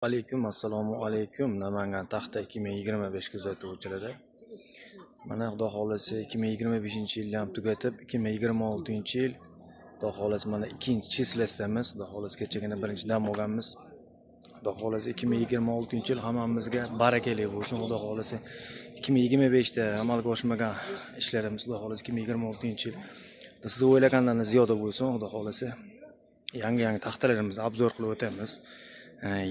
Alaykum, assalomu alaykum. Namangan taxta 2025 kuzatuvchilari. Mana, Xudo xohlasa, 2025-yilni ham tugatib, 2026-yil, Xudo xohlasa, mana ikkinchi число sidamiz. Xudo xohlasa, kechagina birinchi dam olganmiz. Xudo xohlasa, 2026-yil hammamizga barakali bo'lsin. Xudo xohlasa, 2025 da amalga oshmagan ishlarimiz, Xudo xohlasa, 2026-yil siz o'ylagandan ziyoda bo'lsin. Xudo xohlasa, yangi yangi taxtalarimizni обзор qilib o'tamiz.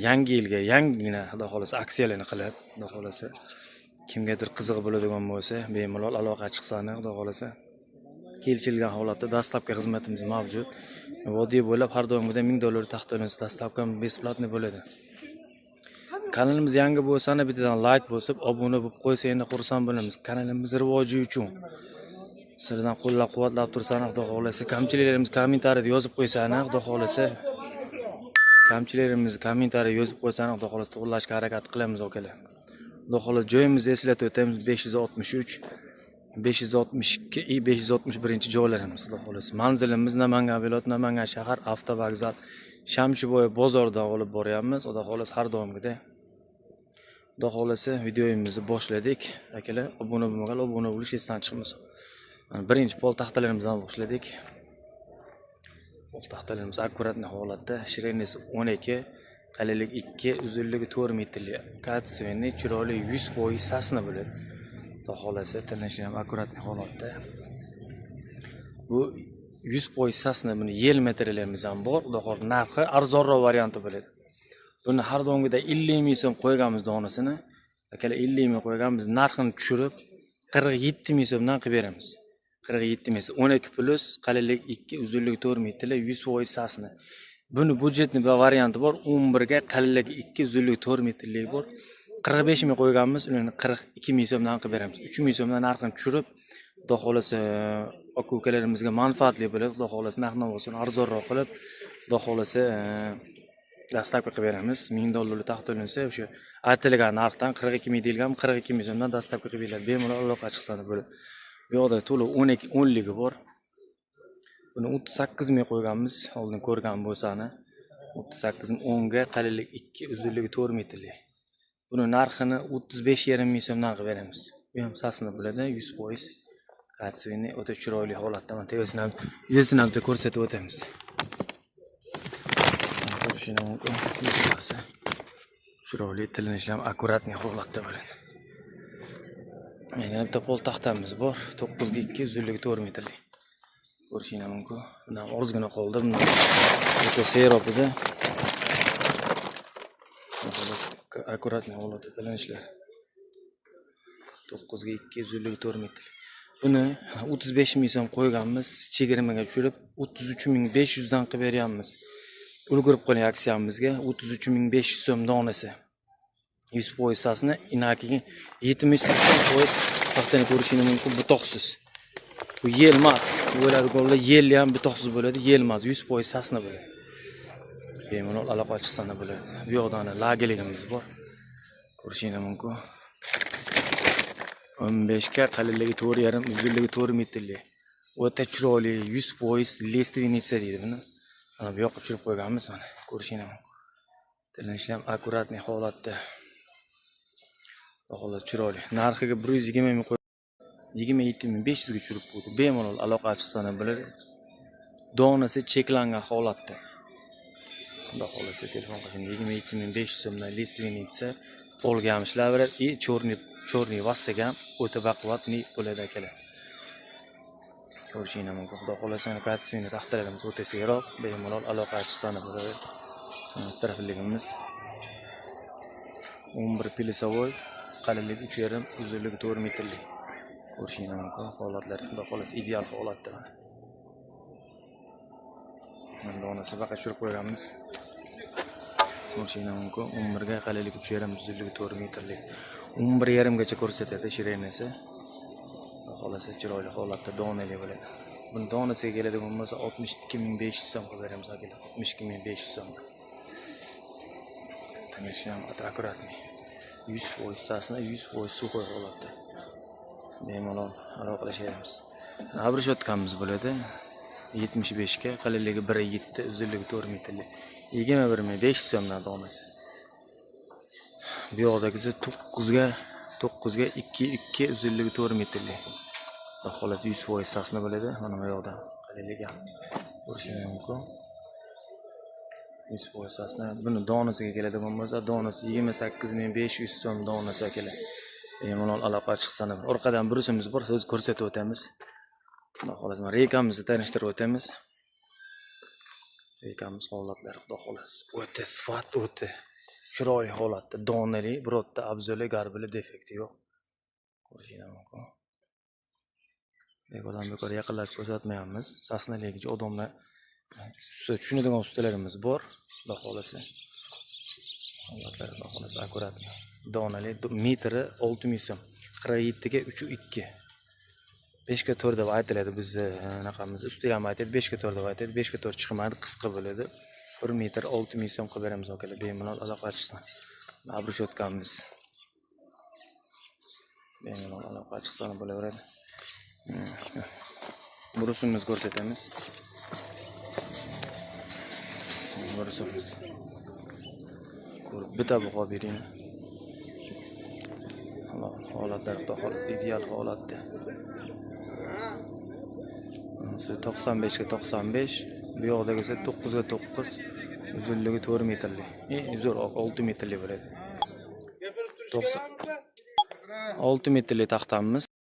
Yangi yilga yangigina, Xudo xohlasa, aksiyalarni qilib, Xudo xohlasa, kimgadir qiziq bo'ladigan bo'lsa, bemalol aloqa chiqsani. Xudo xohlasa, kelishilgan holatda доставка xizmatimiz mavjud. Vodiy bo'ylab har doimgiday 1000 dollar taxta olinsa, доставка бесплатный bo'ladi. Kanalimiz yangi bo'lsa, bittadan layk bosib, obuna bo'lib qo'ysa, endi xursand bo'lamiz. Kanalimiz rivoji uchun sizlardan qo'llab quvvatlab tursani, Xudo xohlasa, kamchiliklarimiz kommentariyada yozib qo'ysani, Xudo xohlasa, kamchiliklarimizni kommentariy yozib qo'ysani, Xudo xohlasa, to'g'irlashga harakat qilamiz, akalar. Xudo xohlasa, joyimizni eslatib o'tamiz: 563, 562 и 561 joylarimiz. Xudo xohlasa, manzilimiz Namangan viloyati, Namangan shahar, avtovokzal, Shamshiboy bozoridan olib boryapmiz. Xudo xohlasa, har doimgidek, Xudo xohlasa, videomizni boshladik, akalar. Obuna bo'lmaganlar obuna bo'lish esdan chiqmasin. Mana, birinchi pol taxtalarimizdan boshladik. Pol taxtalarimiz аккуратный holatda, ширина si 12, qalinligi 2, uzunligi 4 metrli, качественный, chiroyli, 100% сосна bo'ladi. Xudo xohlasa, tilinishi ham аккуратный holatda. Bu 100% сосна. Buni yel metrlarimiz ham bor. Xudo xohlasa, narxi arzonroq varianti bo'ladi. Buni har doimgidek 50 000 so'm qo'yganmiz donasini, akalar. 50 000 qo'yganmiz, narxini tushirib 47 000 so'mdan qilib beramiz. 47 000 so'm, 12+, qalinligi 2, uzunligi 4 metrli, 100% сосна. Buni бюджетный varianti bor, 11ga, qalinligi 2, uzunligi 4 metrlik bor. 45 000 qo'yganmiz, uni 42 000 so'mdan qilib beramiz. 3000 so'mdan narxini tushirib, Xudo xohlasa, aka ukalarimizga manfaatli bo'ladi. Xudo xohlasa, narx navosini arzonroq qilib, Xudo xohlasa, доставка qilib beramiz. 1000 dollarlik taxta olinsa, o'sha aytilgan narxdan, 42 000 deyilgan, 42 000 so'mdan доставка qilib beriladi. Bemalol aloqa chiqsa bo'ladi. Bu yoqda to'liq 12 o'nligi bor. Buni 38 000 qo'yganmiz, oldin ko'rgan bo'lsani. 38 000, 10ga, qalinligi 2, uzunligi 4 metrli. Buni narxini 35,5 ming so'mdan qilib beramiz. Bu ham сосна bo'ladi, 100% качественный, o'ta chiroyli holatda. Mana, tepasini ham, yuzasini ham bitta ko'rsatib o'tamiz. Ko'rishingiz mumkin, yuzasi chiroyli, tilinishlar ham аккуратный holatda bo'ladi. Yana bitta pol taxtamiz bor, 9ga 2, uzunligi 4 metrli. Ko'rishingiz mumkin. Bundan ozgina qoldi, bundan o'ta serob edi. Аккуратный holatda tilinishlar. 9ga 2, uzunligi 4 metr. Buni 35 000 so'm qo'yganmiz, chegirmaga tushirib 33 500 dan qilib beryapmiz. Ulgurib qoling aksiyamizga, 33 500 so'm donasi. 100% сосна, keyin 70-80% taxtani ko'rishingiz mumkin, butoqsiz. Bu yelmas. O'yladiganlar yelli ham butoqsiz bo'ladi, yelmas, 100% сосна bo'ladi. Bemalol aloqa chiqsa bo'ladi. Bu yoqda ana lageligimiz bor. Ko'rishingiz mumkin. 15 ga, qalinligi 4,5, uzunligi 4 metrli. O'ta chiroyli, 100% лиственница deydi buni. Mana bu yoqqa tushirib qo'yganmiz, mana, ko'rishingiz mumkin. Tilinishlar ham аккуратный holatda. Holat chiroyli. Narxiga 120 000 qo'y, 27 500 ga tushirib qo'ydi. Bemalol aloqa chiqsa bo'ladi. Donasi cheklangan holatda. Xudo xohlasa, telefon qilishing. 27 500 so'mdan лиственница polga ham ishlayveradi и черный vassaga ham o'ta baquvvatli bo'ladi, akalar. Ko'rishinglar mumkin. Xudo xohlasa, качественный taxtalarimiz o'ta seroq, bemalol aloqa chiqsa bo'ladi. Строфиль ligimiz 11 плюсовой, qalinligi 3,5, uzunligi 4 metrli. Ko'rishinglar mumkin holatlari, Xudo xohlasa, ideal holatda. Mana, donasi baqa tushirib qo'yganmiz. Ko'rishinglar mumkin. 11 ga, qalinligi 3,5, uzunligi 4 metrli. 11,5 gacha ko'rsatadi ширина si. Xudo xohlasa, chiroyli holatda donali bo'ladi. Buni donasiga keladigan bo'lsa, 62 500 so'm qilib beramiz, akalar. 62 500 so'm. Tanishi ham аккуратный. 100% сосна, 100% сухой holatda. Bemalol aloqalashaveramiz. Обрешётка miz bo'ladi. 75 ga, qalinligi 1,7, uzunligi 4 metrli. 21 500 so'mdan donasi. Bu yoqdagisi 9ga 9ga 2 2, uzunligi 4 metrli. Xudo xohlasa, 100% сосна bo'ladi. Mana bu yoqda qalaylik ko'rishingiz mumkin. 100% сосна. Buni donasiga keladigan bo'lsa, donasi 28 500 so'm donasi, akalar. Bemalol aloqa chiqsa. Orqadan брус imiz bor, so'z ko'rsatib o'tamiz. Xudo xohlasa, mana рейка mizni tanishtirib o'tamiz. Рейка miz holatlari, xudo xohlasa, o'ta sifat, o'ta chiroyli holatda, donali, birorta обзол i, горбыль i, defekti yo'q. Ko'rishinglar mumkin. Bekordan bekor yaqinlashib ko'rsatmayapmiz. Сосна ligicha odamlar, usta, tushunadigan ustalarimiz bor, xudo xohlasa. Holatlari, xudo xohlasa, аккуратно. Donali, metri 6000 so'm. 47 ga 3 2. 5 ga 4 deb aytiladi bizni anaqamiz. Usti ham aytadi, 5 ga 4 deb aytadi. 5 ga 4 chiqmaydi, qisqa bo'ladi. 1 metr 6000 so'm qilib beramiz, akalar, bemalol aloqa chiqsin. Обрешётка miz. Bemalol aloqa chiqsa bo'laveradi. Брус imizni ko'rsatamiz. Брус imiz. Ko'rib bitta baho bering. Holatlar, xudo xohlasa, ideal holatda. Bunisi 95 ga 95, bu yoqdagisi 9 ga 9, uzunligi 4 metrli. Zo'r 6 metrli bo'ladi. 90 6 metrli taxtamiz.